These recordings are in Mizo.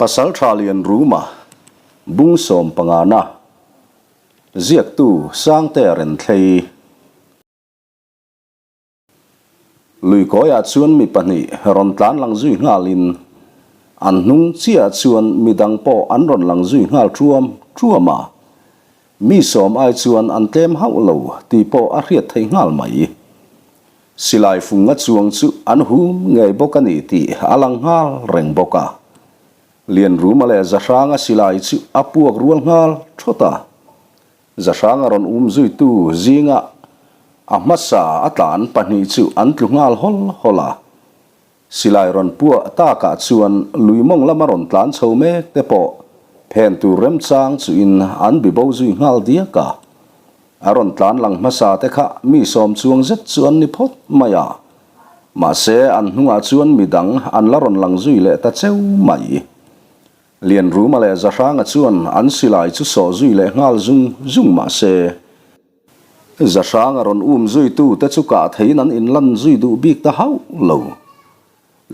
Pasaltha Lianruma, Bung Sawmpangana, Ziaktu Sangtea Renthlei. Luikawiah chuan mi pahnih rawn tlan lang zui nghalin an hnung chiahah chuan mi dang pawh an rawn lang zui nghal ṭuam ṭuam a. Mi sawm ai chuan an tlem hauh lo tih pawh a hriat theih nghal mai. Silai fung a chuang chu an hum ngei bawk a ni tih a lang nghal reng bawk a. Lianruma leh Zahranga silai chu a puak rual nghal ṭhawt a. Zahranga rawn um zuitu zinga a hmasa a tlan pahnih chu an tlu nghal hawl hawl a. Silai rawn puah takah chuan lui mawng lama rawn tlan chho mek te pawh phen tur remchang chuin an bibo zui nghal diak a. A rawn tlan lang hmasa te kha mi sawm chuang zet chu an ni phawt mai a. Mahse an hnungah chuan midang an la rawn lang zui leh ta cheu mai. Lianruma leh Zahranga chuan an silai chu sawh zui leh nghal zung zung mah se, Zahranga rawn um zuitu te chu kah theiin an inlan zui duh bik ta hauh lo.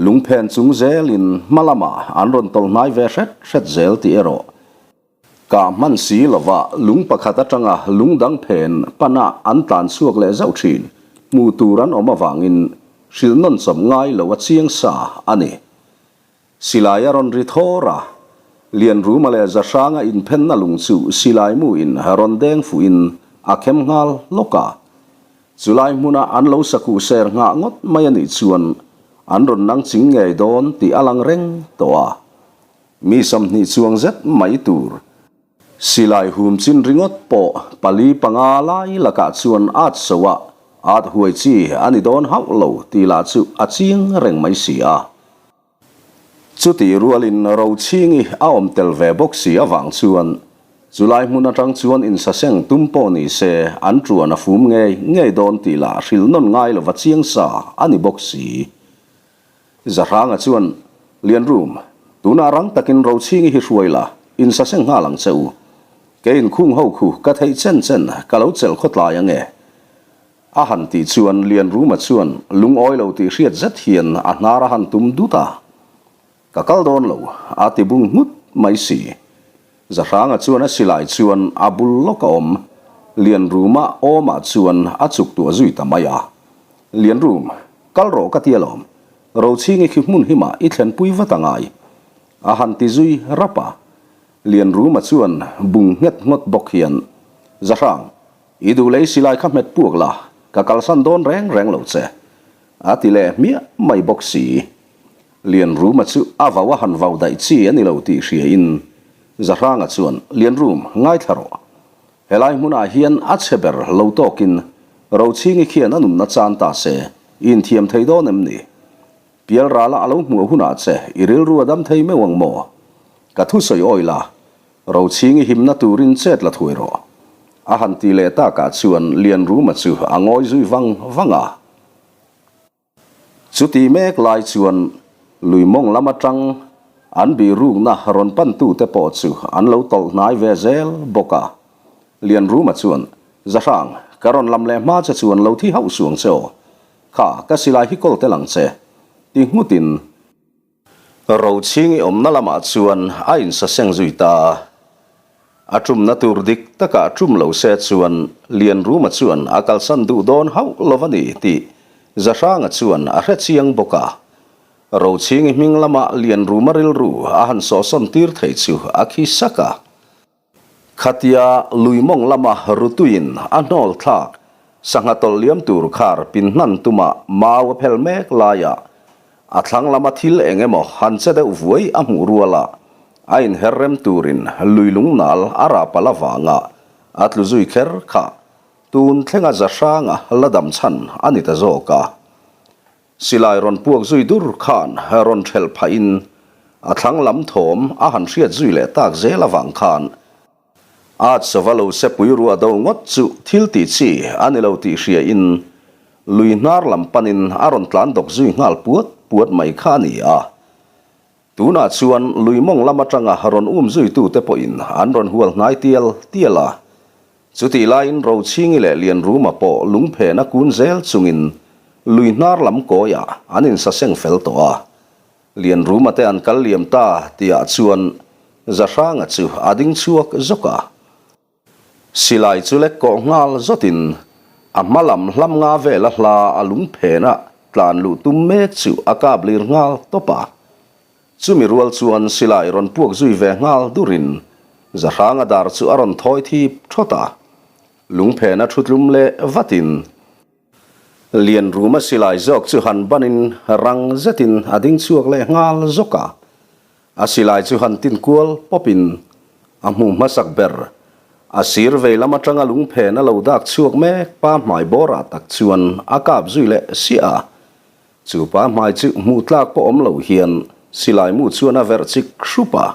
Lungphen chung zelin hma lamah an rawn tawlh hnai ve hret hret zel tih erawh kah hman si lova lung pakhat atanga lung dang phen pana an tlan chhuak leh zauh thin hmuh tur an awm avangin hrilh nawn chawp ngai lo a chiang sa a ni. Silai a rawn ri thawr a, Lianruma leh Zahranga inphenna lung chu silai mu in rawn deng fuh in a khem nghal lawk a. Chulai hmuna an lo sakuh ser nghah ngawt mai a nih chuan an rawn nang ching ngei dawn tih a lang reng tawh a. Mi 20 chuang zet mai tur silai hum chin ringawt pawh pali panga lai lakah chuan at so a, at huai chi a ni dawn hauh lo tih lah chu a ching reng mai si a. Chutih rualin Rochhingi a awm tel ve bawk si avang chuan chulai hmun atang chuan insaseng tum pawh ni se an tuan a fum ngei ngei dawn tih lah hrilh nawn ngai lova chiang sa a ni bawk si. Zahranga chuan, Lianrum, tunah rang takin Rochhingi hi hruai la, insaseng nghal ang che u. Kei inkhung ho khu ka theih chen chen ka lo chelh khawtlai ange. A han tih chuan Lianruma chuan lungawi lo tih hriat zet hian a hnar a han tum dut a. Ka kal dawn lo, a ti bung nghut mai si. Zahranga chuan a silai chuan a bul lawk a awm. Lianruma awmah chuan a chuk tuah zui ta mai a. Lianrum, kal rawh ka ti alawm. Rochhingi khi hmun himah i thlenpui vat a ngai. A han ti zui rap a. Lianruma chuan bung nghet ngawt bawk hian, Zahrang, I duh lei silai kha hmet puak la, ka kalsan dawn reng reng lo che, a ti leh hmiah mai bawk si. Lianruma chu a vau a han vau daih chi a ni lo tih hria in Zahranga chuan, Lianrum, ngaithla rawh. Helai hmunah hian a chhe ber lo tawkin Rochhingi khian a nunna chan ta se, i inthiam thei dawn em ni? Pialrala a lo hmuh hunah che i rilru a dam thei meuh ang maw? Ka thusawi awi la, Rochhingi himna turin chet la thuai rawh. A han ti leh takah chuan Lianruma chu a ngawi zui vang vang a. Chuti mek lai chuan lui mawng lam atang an bihrukna rawn pantute pawh chu an lo tawlh hnai ve zel bawk a. Lianruma chuan, Zahrang, ka rawn lam leh hma che chuan lo thi hauh suang che aw. Kha, ka silai hi kawl tel ang che. Ti nghutin. Rochhingi awmna lamah chuan a insaseng zui ta a. A tumna tur dik takah tum lo se chuan Lianruma chuan a kalsan duh dawn hauh lo a ni tih Zahranga chuan a hre chiang bawk a. Rochhingi hming lama Lianruma rilru a han sawhsawn tir thei chu a khi sak a. Khatia lui mawng lama rutuiin a hnawl thlak sangha tawlh liam tur khar pin hnan tuma mau a phel mek laia a thlang lama thil eng emaw han che deuh vuai a hmuh ruala a inher rem turin lui lungnal a rah palh avanga a tlu zui kher kha tun thlenga za hranga la dam chhan a ni ta zawk a. Silai rawn puak zui dur khan rawn ṭhelh phahin a thlang lam thawm a han hriat zui leh tak zel avang khan at sava lo sepui ruah do ngawt chu thil tih chi a ni lo tih hriain lui hnar lam panin a rawn tlan dawk zui nghal puat puat mai kha a ni a. Tunah chuan lui mawng lam atanga rawn um zuitute pawhin an rawn hual hnai tial tial a. Chutih laiin Rochhingi leh Lianruma pawh lungphen a kun zel chungin lui hnar lam kawiah an insaseng fel tawh a. Lianruma te an kal liam ta tihah chuan Zahranga chu a ding chhuak zawk a. Silai chu lek kawh nghal zawtin a hma lam hlam nga vela hla a lung phena tlan luh tum mek chu a kap lir nghal tawp a. Chumi rual chuan silai rawn puak zui ve nghal durin Zahranga dar chu a rawn thawi thip thawt a. Lung phena thu tlum leh vatin Lianruma silai zawk chu han banin rang zetin a ding chhuak leh nghal zawk a. A silai chu han tin kual pawpin a hmu hmasak ber. A sir vei lam atanga lungphen a lo dak chhuak mek pa hmai bawrah tak chuan a kap zui leh siah a. Chu pa hmai chu hmuh tlak pawh awm lo hian silai mu chuan a verh chik hrup a.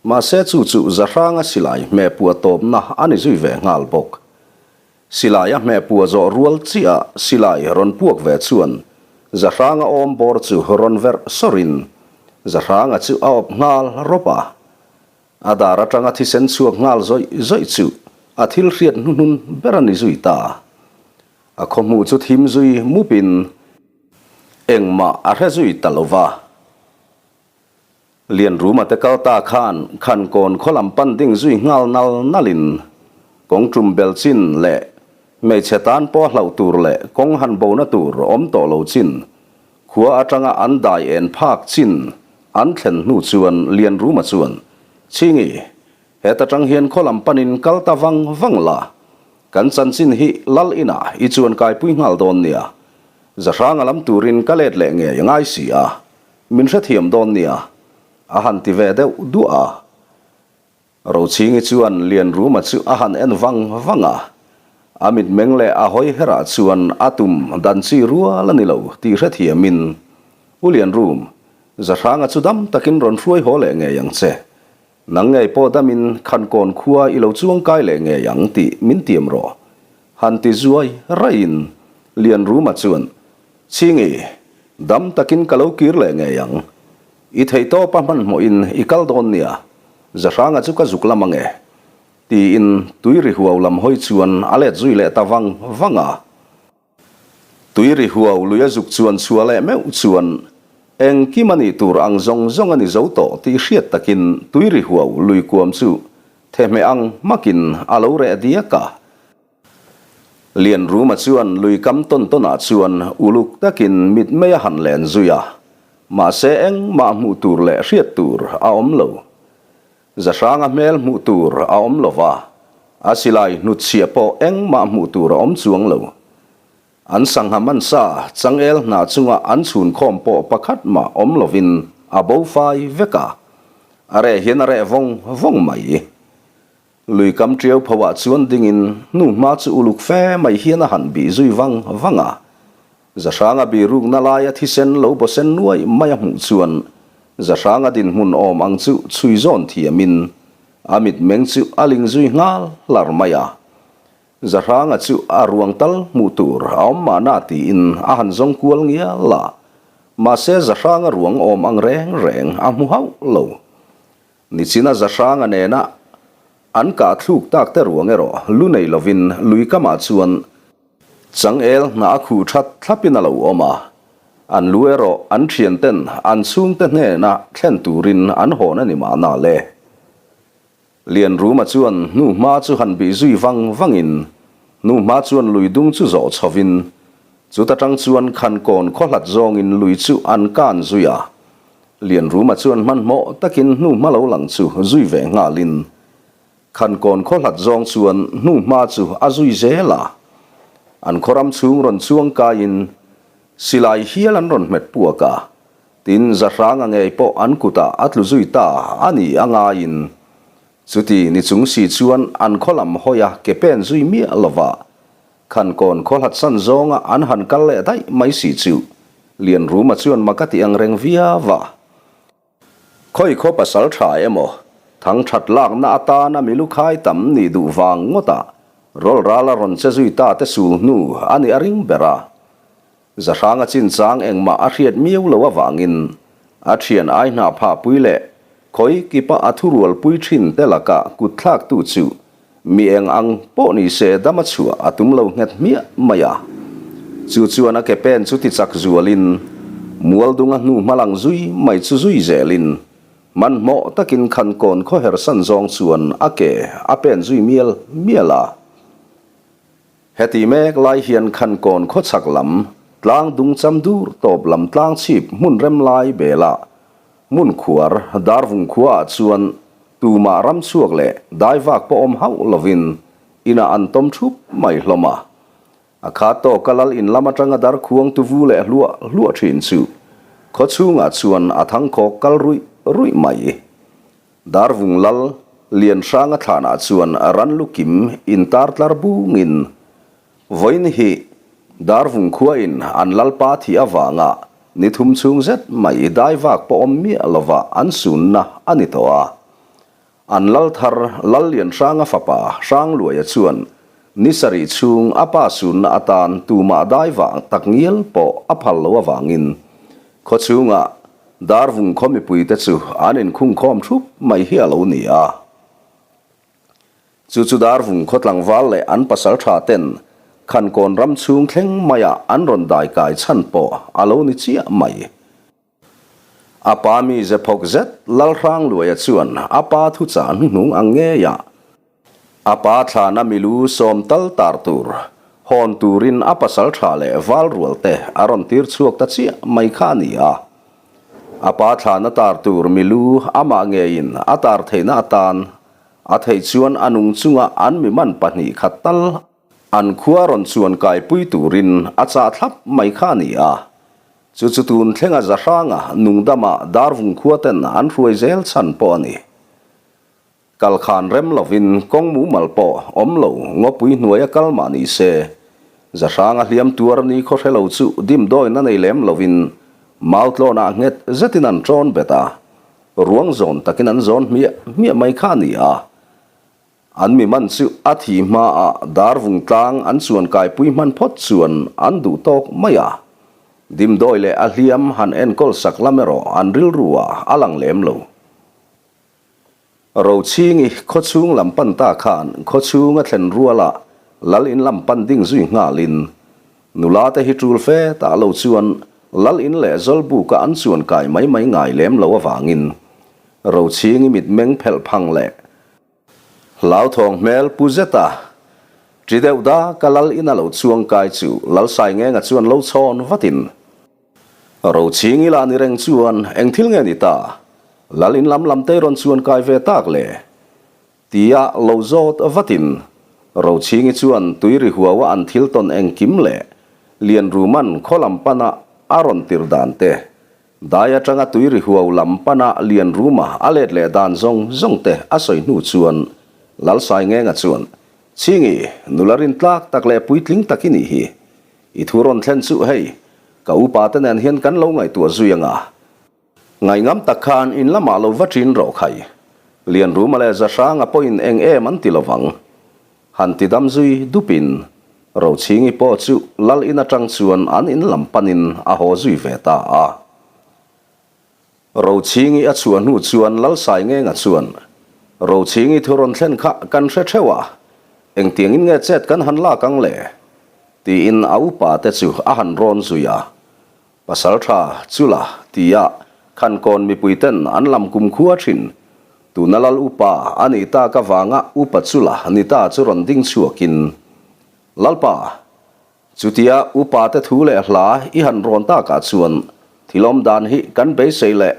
Mahse chu chu Zahranga silai hmehpuah tawpna a ni zui ve nghal bawk. Silai a hmeh pua zawh rual chiah silai rawn puak ve chuan Zahranga awm bawr chu rawn verh sawrin Zahranga chu a awp nghal rawp a. A dar atanga thisen chhuak nghal zawih zawih chu a thil hriat hnuhnun ber a ni zui ta. A khawhmuh chu thim zui mupin engmah a hre zui ta lo va. Lianruma te kal ta khan Khankawn khaw lam pan ding zui nghal nal nalin kawng tum bel chin leh hmeichhe tan pawh hlauh tur leh kawng han bona tur awm tawh lo chin khua atanga an dai en phak chin an thlen hnu chuan Lianruma chuan Chhingi heta tang hian khaw lam panin kal ta vang vang la kan chanchin hi lal inah i chuan kaipui nghal dawn nia Zahranga lam turin ka let leh ngei a ngai si a. Min hrethiam dawn nia, a han ti ve deuh duah a. Rochhingi chuan Lianruma chu a han en vang vang a, a mitmeng leh a hawi herah chuan a tum dan chi rual a ni lo tih hrethiamin, U Lianrum, Zahranga chu dam takin rawn hruai haw leh ngei ang che. Nang ngei pawh damin Khankawn khua i lo chuangkai leh ngei ang tih min tiam rawh, han ti zuai raihin Lianruma chuan Chhingi, dam takin ka lo kir leh ngei ang. I theihtawpa hmanhmawhin i kal dawn nia, Zahranga chu ka zuk lam ange. Tiin tui ri huau lam hawi chuan a let zui leh ta vang vang a. Tui ri huau lui a zuk chuan chhuah leh meuh chuan engkim a nih tur ang zawng zawng a ni zo tawh tih hriat takin tui ri huau lui kuam chu thehmeh ang hmakin a lo reh diak a. Lianruma chuan lui kam tawn tawnah chuan uluk takin mitmei a han len zui a, mahse engmah hmuh tur leh hriat tur a awm lo. Zahranga hmel hmuh tur a awm lo va, a silai hnutchhiah pawh engmah hmuh tur a awm chuang lo. An sangha mansa changel hna chunga an chhun khawm pawh pakhat mah awm lovin a bo fai vek a, a reh hian a reh vawng vawng mai. Lui kam ṭiau pho ah chuan dingin hnuhma chu uluk fe mai hian a han bih zui vang vang a. Zahranga birukna laia thisen lo bawsen nuai mai a hmuh chuan Zahranga dinhmun awm ang chu chhui zawn thiamin a mitmeng chu a ling zui nghal hlar mai a. Zahranga chu a ruang tal hmuh tur a awm mahna tiin a han zawng kual ngial a. Mahse Zahranga ruang awm ang reng reng a hmu hauh lo. Nichina Zahranga nena an kah thluk tak te ruang erawh lu nei lovin lui kamah chuan changel hna a khuh that thlapin a lo awm a, an lu erawh an thianten an chhungte hnena thlen turin an hawn a ni mahna le. Lianruma chuan hnuhma chu han bih zui vang vangin hnuhma chuan lui dung chu zawh chhovin chuta tang chuan Khankawn khaw hlat zawngin lui chu an kan zui a, Lianruma chuan hmanhmawh takin hnuhma lo lang chu zui ve nghalin Khankawn khaw hlat zawng chuan hnuhma chu a zui zel a. An khaw ram chhung rawn chuang kaiin silai hial an rawn hmet puak a, tin Zahranga ngei pawh an kutah a tlu zui ta a ni a ngaiin chuti ni chung si chuan an khaw lam hawi a ke pen zui miah lova Khankawn khaw hlat san zawnga an han kal leh daih mai si chu Lianruma chuan mak a ti ang reng viau a. Khawi khaw pasal tha emaw, thang that lakna atana milu khai tam nih duh vang ngawtah rawlral a rawn che zui ta te sul hnu a nih a ring ber a. Zahranga chinchang engmah a hriat miau lo avangin a thian ai hna phahpui leh khawi kipa a thurualpui thin te laka kut thlaktu chu mi eng ang pawh ni se dam a chhuah a tum lo nghet hmiah mai a. Chu chuan a ke pen chu ti chak zualin. Mualdunga hnu hma lang zui mai chu zui zelin hmanhmawh takin Khankawn khaw hersan zawng chuan a ke a pen zui mial mial a. Heti mek lai hian Khankawn khaw chhak lam tlang dung cham dur tawp lam tlang chhip hmun rem lai belah hmun khuar Darvung khuaah chuan tumah ram chhuak leh dai vak pawh awm hauh lovin inah an tawm thup mai hlawm a. A khat tawka lal in lam atanga dar khuang tuvu leh hluah hluah thin chu khaw chhungah chuan a thangkhawk kal ruih ruih mai. Darvung lal Lianhranga thlanah chuan ran lu kim intar tlar bungin vawiin hi Darvung khuain an lalpa thih avanga ni thum chhung zet mai dai vak pawh awm miah lova an sunna a ni tawh a. An lal thar Lal Lianhranga fapa Hrangluaia chuan ni sarih chhung a pa sunna atan tumah dai vang tak ngial pawh a phal lo avangin khawchhungah Darvung khaw mipuite chu an inkhungkhawm thup mai hi a lo ni a. Chu chu Darvung khaw tlangval leh an pasal tha ten Khankawn ram chhung thleng maiah an rawn dai kai chhan pawh a lo ni chiah mai. A pa mi ze phawk zet Lalhrangluaia chuan a pa thuchah hnuhnung ang ngeiah A pa thlana milu sawm tal tar tur, hawn turin a pasal tha leh val rual te a rawn tir chhuak ta chiah mai kha a ni a. A pa thlana tar tur milu amah ngeiin a tar theihna atan a theih chuan a nung chunga an mi man pahnih khat tal an khua rawn chuan kaipui turin a chah thlap mai kha a ni a. Chu chu tun thlenga Zahranga nungdama Darvung khua ten an hruai zel chhan pawh a ni. Kal khan rem lovin kawng mumal pawh awm lo ngawpui hnuaia kal mah ni se, Zahranga hliam tuar ni khaw hre lo chu dimdawin a nei lem lovin mautlawnah nghet zetin an ṭawn bet a, ruang zawn takin an zawn hmiah hmiah mai kha a ni a. An mi man chu a thi hmaah darvung tlang an chuan kaipui hman phawt chuan an duh tawk mai a. Dimdawi leh a hliam han enkawl sak lam erawh an rilru ah a lang lem lo. Rochhingi khawchhung lam pan ta khan khawchhung a thlen ruala lal in lam pan ding zui nghalin nula te hi tul fe tah lo chuan lal in leh zawlbuka an chuan kai mai mai ngai lem lo avangin Rochhingi mitmeng phelh phang leh hlauthawng hmel pu zeta ṭi deuh daka lal in a lo chuang kai chu Lalsaingenga chuan lo chhawn vatin Rochhingi lah ni reng chuan eng thil nge ni ta? Lal in lam lam te rawn chuan kai ve tak le? Tia lo zawt vatin Rochhingi chuan tui ri huaua an thil tawn engkim leh Lianruman khaw lam pana a rawn tir dan te, dai atanga tui ri huau lam pana Lianruma a let leh dan zawng zawng te a sawi hnu chuan Lalsaingenga chuan, Chhingi, nula rintlak tak leh puitling tak i nih hi. I thu rawn thlen chu hei, ka upa te nen hian kan lo ngaihtuah zui anga. Ngaihngam tak khan in lamah lo va ṭin rawh khai. Lianruma leh Zahranga pawhin eng em an ti lovang. Han ti dam zui dupin Rochhingi pawh chu lal in aṭang chuan an in lam panin a haw zui ve ta a. Rochhingi a chhuah hnu chuan Lalsaingenga chuan, Rochhingi thu rawn thlen kha kan hre theuh a, engtiangin nge chet kan han lak ang le? tiin a upa te chu a han rawn zui a. Pasal tha chula tia Khankawn mipui ten an lam kumkhua thin. Tuna Lal upa a nih tak avanga upa chula ni ta chu rawn ding chhuakin, Lalpa, Chutia upa te thu leh hla i han rawn takah chuan thil awm dan hi kan beisei leh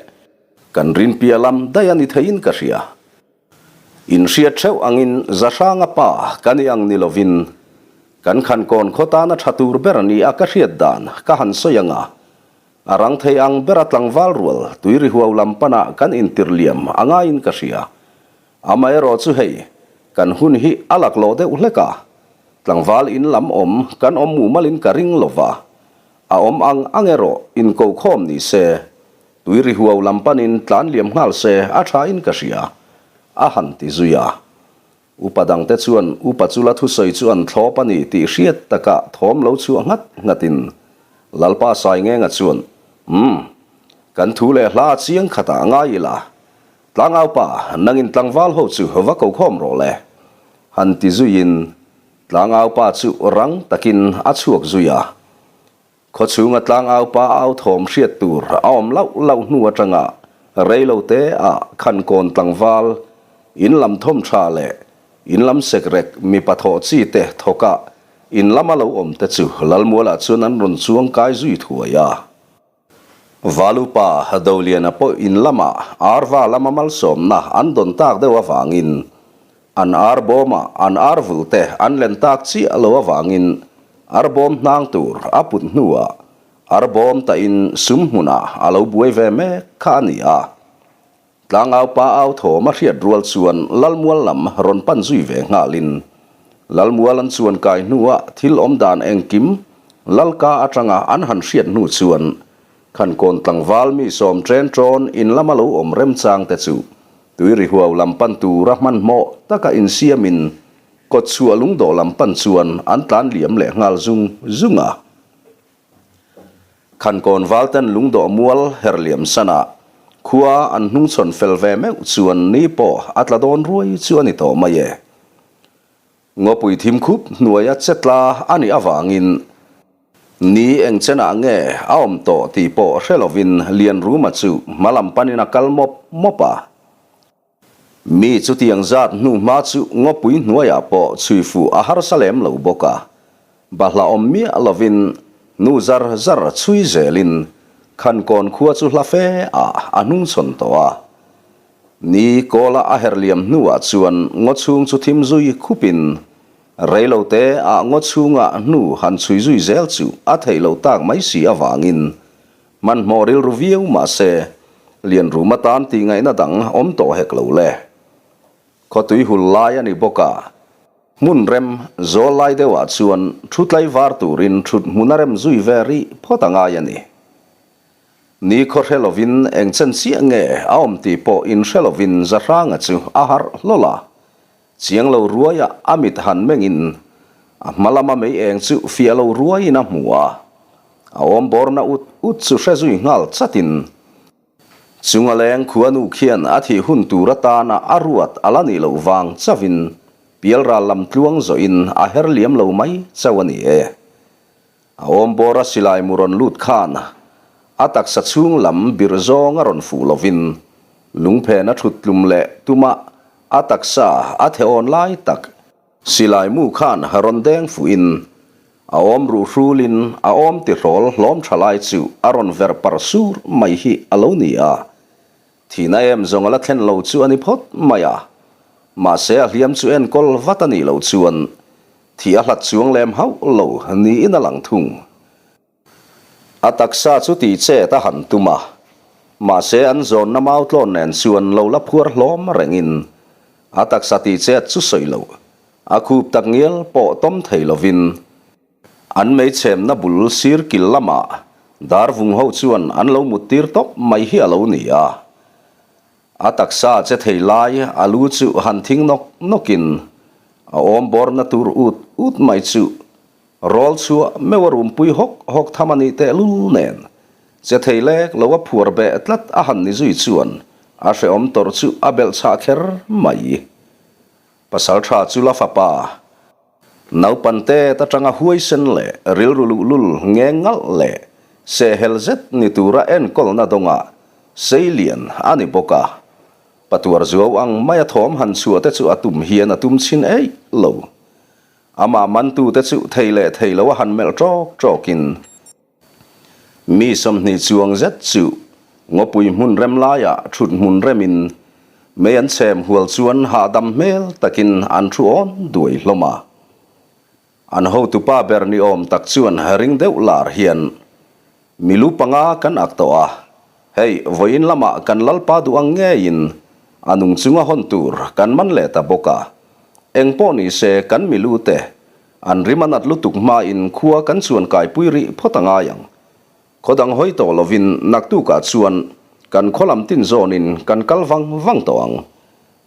kan rinpia lam daih a ni theiin ka hria. Inhriat theuh angin Zahranga pa ka ni ang ni lovin kan Khankawn khaw tana tha tur ber ni a ka hriat dan ka han sawi anga a rang thei ang bera tlangval rual tui ri huau lam pana kan intir liam a ngaiin ka hria. Amaherawh chu hei, kan hun hi a laklawh deuh hlek a, tlangval in lam awm kan awm mumalin ka ring lo va, a awm ang ang erawh inkokhawm ni se, tui ri huau lam panin tlan liam nghal se a tha in ka hria, a han ti zui a. Upa dangte chuan upa chula thusawi chu an thlawp a ni tih hriat takah thawm lo chhuah nghat nghatin Lalpa Saingenga chuan, Umm, kan thu leh hla a chiang khatah ngai ila, Tlangau pa, nangin tlangval ho chu va ko khawm rawh le. Han ti zuiin Tlangau pa chu rang takin a chhuak zui a. Khawchhunga tlangaupa au thawm hriat tur a awm lauh lauh hnu atanga reilo te ah Khankawn tlangval in lam thawm tha leh in lam sekrek mipa thawh chi te thawk a in lama lo awm te chu Lalmualah chuan an rawn chuang kai zui thuai a. Valupa Doliana pawh in lamah Arva lama malsawmna an dawn tak deuh avangin an ar bawmah an ar vul te an len tak chiah lo avangin ar bawm hnang tur a put hnuah ar bawm tahin sum hmunah a lo buai ve mek kha a ni a. Tlangau pa au thawm a hriat rual chuan Lalmual lam rawn pan zui ve nghalin Lalmual an chuan kai hnua thil awm dan engkim Lalka atanga an han hriat hnu chuan Khankawn tlangval mi sawm ṭen ṭawn in lama lo awm remchang te chu Tuiri huau lam pan tura hmanhmawh taka insiamin kawtchhuah lungdawh lam pan chuan an tlan liam leh nghal zung zung a. Khankawn valten lungdawh mual her liam sana khua an hnungchhawn fel ve meuh chuan ni pawh a tla dawn ruai chu a ni tawh mai e. Ngawpui thim khup hnuaia che tla a nih avangin ni eng chenah nge a awm tawh tih pawh hre lovin Lianruma chu hma lam panin a kal mawp mawp a. Mi chutiang zat hnu hma chu ngawpui hnuaiah pawh chhui fuh a harsa lem lo bawk a, bahla awm miah lovin nu zar zar chhui zelin Khankawn khua chu hla fe ah a hnungchhawn tawh a. Ni kawla a her liam hnuah chuan ngaw chhung chu thim zui khupin reilo te ah ngaw chhungah hnu han chhui zui zel chu a theih loh tak mai si avangin Hmanhmawh rilru viau mahse, Lianrum atan tih ngaihna dang awm tawh hek lo le. Khawtui hul lai a ni bawk a, hmun rem zawl lai deuhah chuan thu tlaivar turin thut hmun a rem zui ve rih phawt a ngai a ni. Ni khaw hre lovin eng chen chiah nge a awm tih pawh inhre lovin Zahranga chu a harh hlawl a, Chiang lo ruaia a mit han mengin a hma lama mei eng chu fiah lo ruaiin a hmu a, a awm bawrna ut ut chu hre zui nghal chatin chunga leng khuanu khian a thih hun tur atana a ruat a la nih loh vang chauhin pialral lam tluang zawhin a her liam lo mai chauh a ni e. A awm bawra silai mu rawn lut khan a taksa chhung lam birh zawng a rawn fuh lovin lungphen a thut tlum leh tuma a taksa a theawn lai tak silai mu khan rawn deng fuhin a awm ruh hrulin a awm tihrawl hlawm tha lai chu a rawn verh parh sur mai hi a lo ni a. Thihna em zawng a la thlen lo chu a ni phawt mai a, mahse a hliam chu enkawl vat a nih loh chuan Thih a hlat chuang lem hauh lo niin a lang thung. A taksa chu tih chet a han tum a, mahse an zawnna mau tlawn nen chuan lo la phuar hlawm rengin a taksa tih chet chu sawi loh, a khup tak ngial pawh tawm thei lovin an meichhemna bul sir kil lamah dar vung ho chuan an lo mut tir tawp mai hi a lo ni a. A taksa che thei lai a lu chu han thing nawk nawkin a awm bawrna tur ut ut mai chu rawl chhuah meuh a rumpui hawk hawk tham a nih tehlul nen che thei lek lo a phuar beh tlat a han ni zui chuan a hrehawm tawrh chu a belh chhah kher mai. Pasal tha chu la fapa. Naupan tet atanga huaisen leh rilru luhlul nge ngalh leh sehhel zet ni tura enkawlna dawngah seilian a ni bawk a. Patuar zuau ang maia thawm han chhuah te chu a tum hian a tum chhin eih lo. Amah mantute chu thei leh thei lo a han melh ṭawk ṭawkin. Mi 20 chuang zet chu ngawpui hmun rem laiah thut hmun remin mei an chhem hual chuan hahdam hmel takin an thu awn duai hlawm a. An hotupa ber ni awm tak chuan ring deuh lar hian mi lu panga kan ak tawh a, hei vawiin lamah kan lalpa duh ang ngeiin a nung chunga hawn tur kan man leh ta bawk a, engpawh ni se kan mi lu te An rim a nat lutuk hmain khua kan chuan kaipui rih phawt a ngai ang. Khaw dang hawi tawh lovin naktukah chuan kan khaw lam tin zawnin kan kal vang vang tawh ang.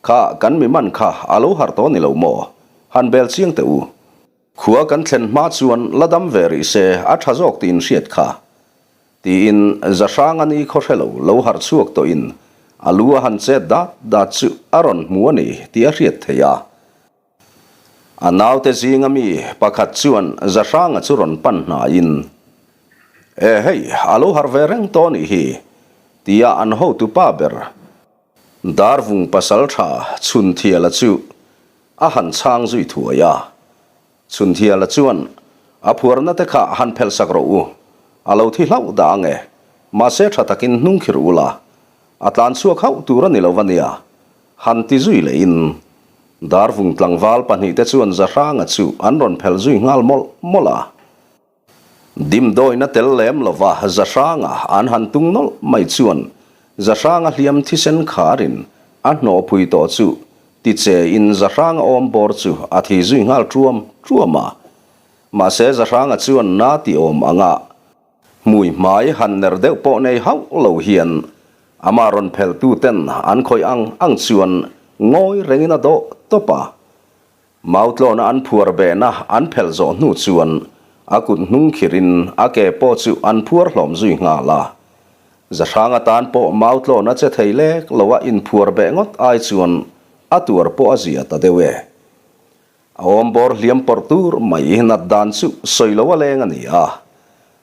Kha kan mi man kha a lo harh tawh ni lo maw? Han bel chiang teh u. Khua kan thlen hma chuan la dam ve rih se a tha zawk tiin hriat kha. Tiin Zahranga ni khaw hre lo lo harh chhuak tawhin a lu a han chet dat dat chu a rawn hmu a ni tih a hriat theih a. A naute zinga mi pakhat chuan Zahranga chu rawn pan hnaiin, E hei, a lo harh ve reng tawh anih hi, tia an hotupa ber Darvung pasaltha Chhunthiala chu a han chhang zui thuai a. Chhunthiala chuan, A phuarna te kha han phelh sak rawh u, a lo thi hlauh dah ang e, mahse tha takin hnung khirh ula, a tlan chhuak hauh tur a ni lo va nia, han ti zui lehin Darvung tlangval pahnihte chuan Zahranga chu an rawn phelh zui nghal mawlh mawlh a. Dimdawina tel lem lova Zahranga an han tung nawlh mai chuan Zahranga hliam thisen kharin a hnawhpui tawh chu ti chein Zahranga awm bawr chu a thi zui nghal ṭuam ṭuam a. Mahse Zahranga chuan na ti awm anga hmui hmai han ner deuh pawh nei hauh lo hian amah rawn phelhtu ten an khawih ang ang chuan ngawi rengin a dawh tawp a. Mautlawna an phuar behna an phelh zawh hnu chuan a kut hnung khirin a ke pawh chu an phuar hlawm zui nghal a. Zahrang atan pawh Mautlawna che thei lek loa inphuar beh ngawt ai chuan a tuar pawh a zia ta deuh e. A awmbawr hliam pawrh tur mai nat dan chu sawi lo a leng a ni a.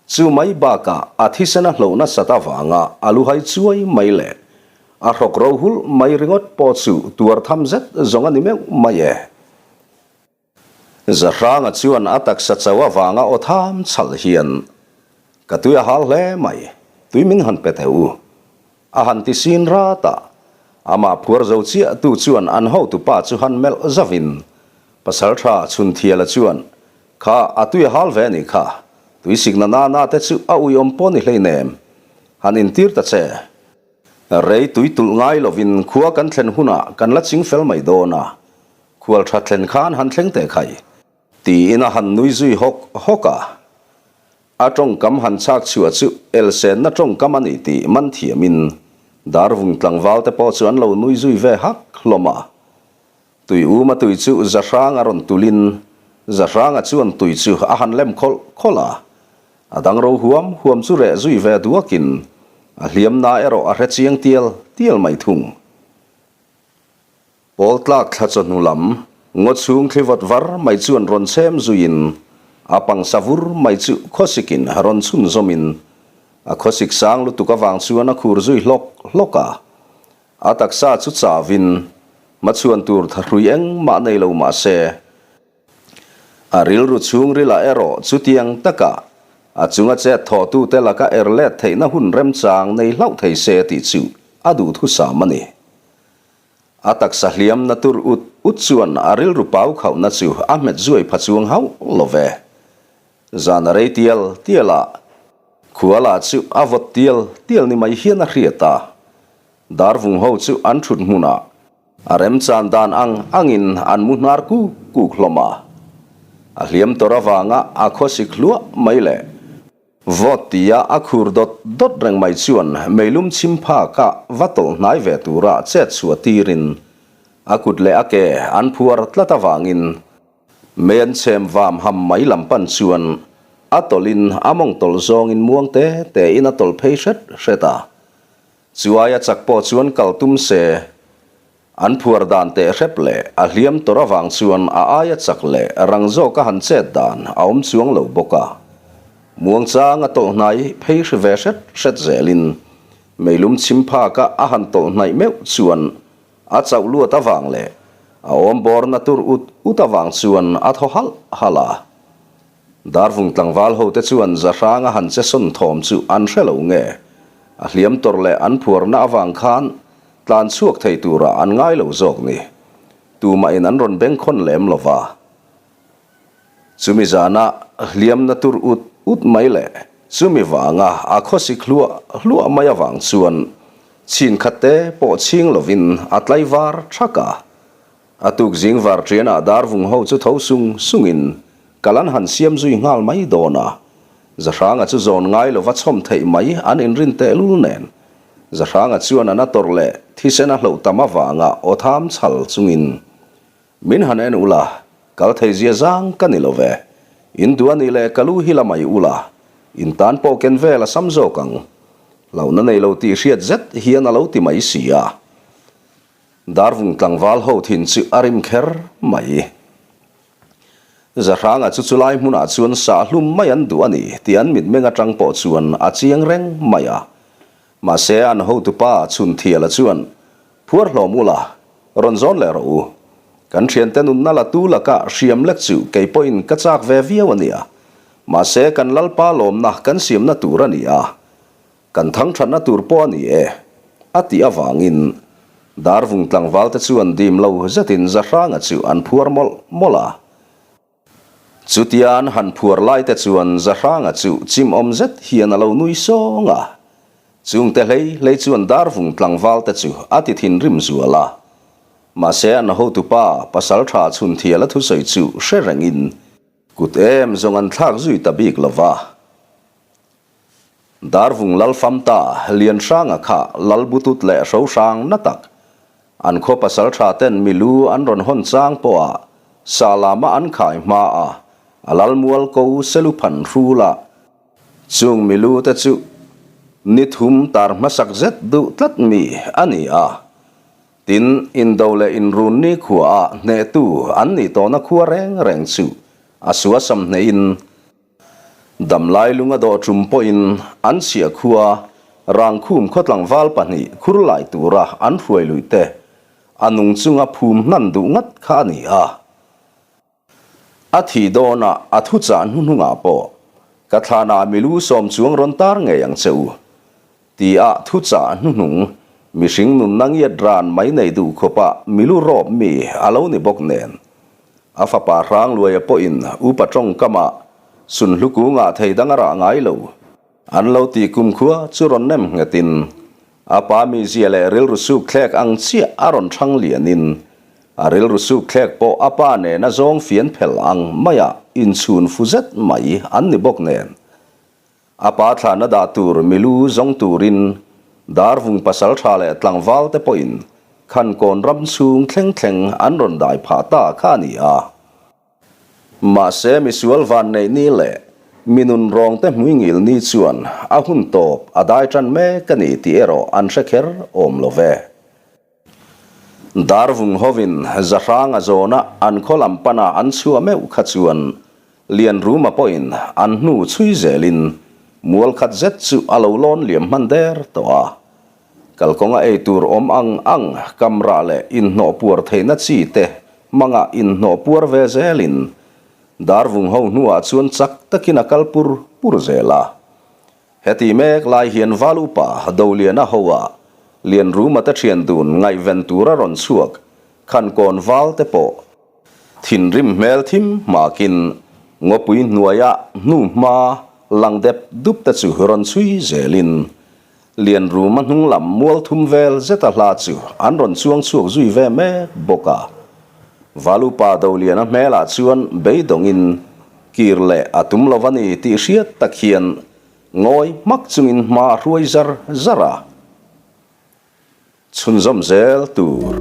Chu mai bakah a thisen a hloh nasat avanga a luhai chuai mai leh a hrawk ro hulh mai ringawt pawh chu tuar tham zet zawng a ni meuh mai e. Zahranga chuan a taksa cho avanga aw tham chhalh hian, Ka tui a hal hle mai, tui min han pe teh u. A han ti sin rat a, amah phuar zo chiah tu chuan an hotupa chu han melh zavin Pasaltha Chhunthiala chuan, Kha, a tui a hal ve a nih kha, tui sikna nana te chu a uiawm pawh ni hleinem, han intir ta che. Rei tui tulh ngai lovin khua kan thlen hunah kan la ching fel mai dawn a, khual tha thlen khan han thleng teh khai, tiin a han nui zui hawk hawk a. A tawngkam han chhak chhuah chu elsenna tawngkam a ni tih man thiamin Darvung tlangval te pawh chu an lo nui zui ve hak hlawm a. Tui uma tui chu Zahranga rawn tulin Zahranga chuan tui chu a han lem khawlh khawlh a. A dang ro huam huam chu reh zui ve duakin a hliamna erawh a hre chiang tial tial mai thung. Pawl tlak thla chawhnu lam, ngaw chhung thli vawt var mai chuan rawn chhem zuiin a pangsa vur mai chu khawsikin rawn chhunzawmin a khawsik sang lutuk avang chuan a khur zui hlawk hlawk a. A taksa chu chavin hmachhuan tur thahrui engmah nei lo mah se, a rilru chhungrilah erawh chutiang taka a chunga chet thawhtute laka er let theihna hun remchang nei hlauh thei se tih chu a duhthusam a ni. A taksa hliamna tur ut ut chuan a rilru pau khauhna chu a hmet zuai pha chuang hauh lo ve. Zan a rei tial tial a, khuala chu a vawt tial tial ni mai hian a hriat a. Darvung ho chu an thut hmunah a remchan dan ang angin an mu hnar kuk kuk hlawm a. A hliam tawr avanga a khawsik hluah mai leh. Vawt tia a khur dawt dawt reng mai chuan meilum chhim phaka va tawlh hnai ve tura chet chhuah tirin a kut leh a ke an phuar tlat avangin mei an chhem vam ham mai lam pan chuan a tawlhin a mawng tawlh zawngin muang te tein a tawlh phei hret hret a. Chu aia chak pawh chuan kal tum se. An phuar dan teh hrep leh a hliam tawr avang chuan a aia chak leh rang zawka han chet dan a awm chuang lo bawk a. Muangchang a tawlh hnai phei hri ve hret hret zelin meilum chhim phaka a han tawlh hnaih meuh chuan a chauh luat avang leh a awm bawrna tur ut ut avang chuan a thaw halh halh a. Darvung tlangval hote chuan Zahranga han che sawn thawm chu an hre lo nge? A hliam tawrh leh an phuarna avang khan tlan chhuak thei turah an ngai lo zawk ni. Tumahin an rawn bengkhawn lem lo va. Chumi zana hliamna tur ut ut mai leh chumi vanga a khawsik hluah hluah mai avang chuan chhin khat te pawh chhing lovin a tlaivar thak a. A tuk zing var ṭianah darvung ho chu tho sung sungin kal an han siam zui nghal mai dawn a. Zahranga chu zawn ngai lova chhawm theih mai an inrin tehlul nen. Zahranga chuan a na tawrh leh thisen a hloh tam avanga aw tham chhal chungin, Min han en ula, kal thei zia zang ka ni lo ve. In duh a nih leh ka lu hi la mai ula, in tan pawh ken vel a sam zawk ang. Hlauhna nei lo tih hriat zet hian a lo ti mai si a. Darvung tlangval ho thin chu a rim kher mai. Zahranga chu chulai hmunah chuan sah hlum mai an duh a ni tih an mitmeng atang pawh chuan a chiang reng mai a. Mahse an hotupa Chhunthiala chuan, Phuar hlawm ula, rawn zawn leh rawh u. Kan thiante nunna la tu laka hriam lek chu kei pawhin ka chak ve viau a nia. Mahse kan Lalpa lawmna kan siamna tur a ni a. Kan thang thatna tur pawh a ni e, a tih avangin Darvung tlangvalte chuan dim lo zetin Zahranga chu an phuar mawlh mawlh a. Chutia an han phuar laite chuan Zahranga chu chimawm zet hian a lo nui sawng a. Chungte hlei hlei chuan Darvung tlangvalte chu a ti thinrim zual a. Mahse an hotupa Pasaltha Chhunthiala thusawi chu hre rengin kut em zawng an thlak zui ta bik lo va. Darvung lal fam ta Lianhranga kha lal butut leh hrohrang na tak an khaw pasal tha ten milu an rawn hawn chang pawh a sa lama an khai hma a, a lal mual ko selu phan hrul a, chung milu te chu ni thum tar hmasak zet duh tlat mi a ni a. Tin, indo leh inrun ni khua ah hnehtu an nih tawhna khua reng reng chu a suasam hnehin, Damlai lung a dawh tum pawhin an chhiah khua Rangkhum khaw tlangval pahnih khur lai tura an hruai luih te a nung chunga phum hnan duh ngat kha a ni a. A thih dawnah a thuchah hnuhnungah pawh ka thlanah milu sawm chuang rawn tar ngei ang che u Tia thuchah hnuhnung, mihring nunna ngiat ran mai nei duh khawpa milu rawp mi a lo ni bawk nen. A fapa Hrangluaia pawhin upa tawngkamah Sunhlu kungah thei dang a rah ngai lo. An lo ti kumkhua chu rawn nem nghetin a pa mizia leh rilru suk thlek ang chiah a rawn thang lianin a rilru suk thlek pawh a pa nena zawng fian phel ang maia inchhun fu zet mai an ni bawk nen. A pa thlahna dah tur milu zawng turin Darvung pasal tha leh tlangval te pawhin Khankawn ram chhung thleng thleng an rawn dai phah ta kha a ni a. Mahse misual van neih ni leh mi nun rawng te hmui ngil ni chuan a hun tawp a dai tan mek a ni tih erawh an hre kher awm lo ve. Darvung hovin Zahranga zawna an khaw lam pana an chhuah meuh kha chuan Lianruma pawhin an hnu chhui zelin mual khat zet chu a lo lawn liam hman der tawh a. Kalkawnga ei tur awm ang ang kam rah leh inhnawh puar theihna chi te hmanga inhnawh puar ve zelin Darvung ho hnuah chuan chak takin a kal pur pur zel a. Heti mek lai hian Val upa Doliana hoa Lianruma te thian dun ngaihven tura rawn chhuak Khankawn Val te pawh thinrim hmel thim hmakin ngawpui hnuaia hnuhma lang dep dup te chu rawn chhui zelin Lianruma hnung lam mual thum vel zeta hla chu an rawn chuang chhuak zui ve mek bawk a. Val upa Doliana hmelah chuan beidawngin Kir leh a tum lo a ni tih hriat tak hian ngawi hmak chungin hma a hruai zar zar a, chhunzawm zel tur.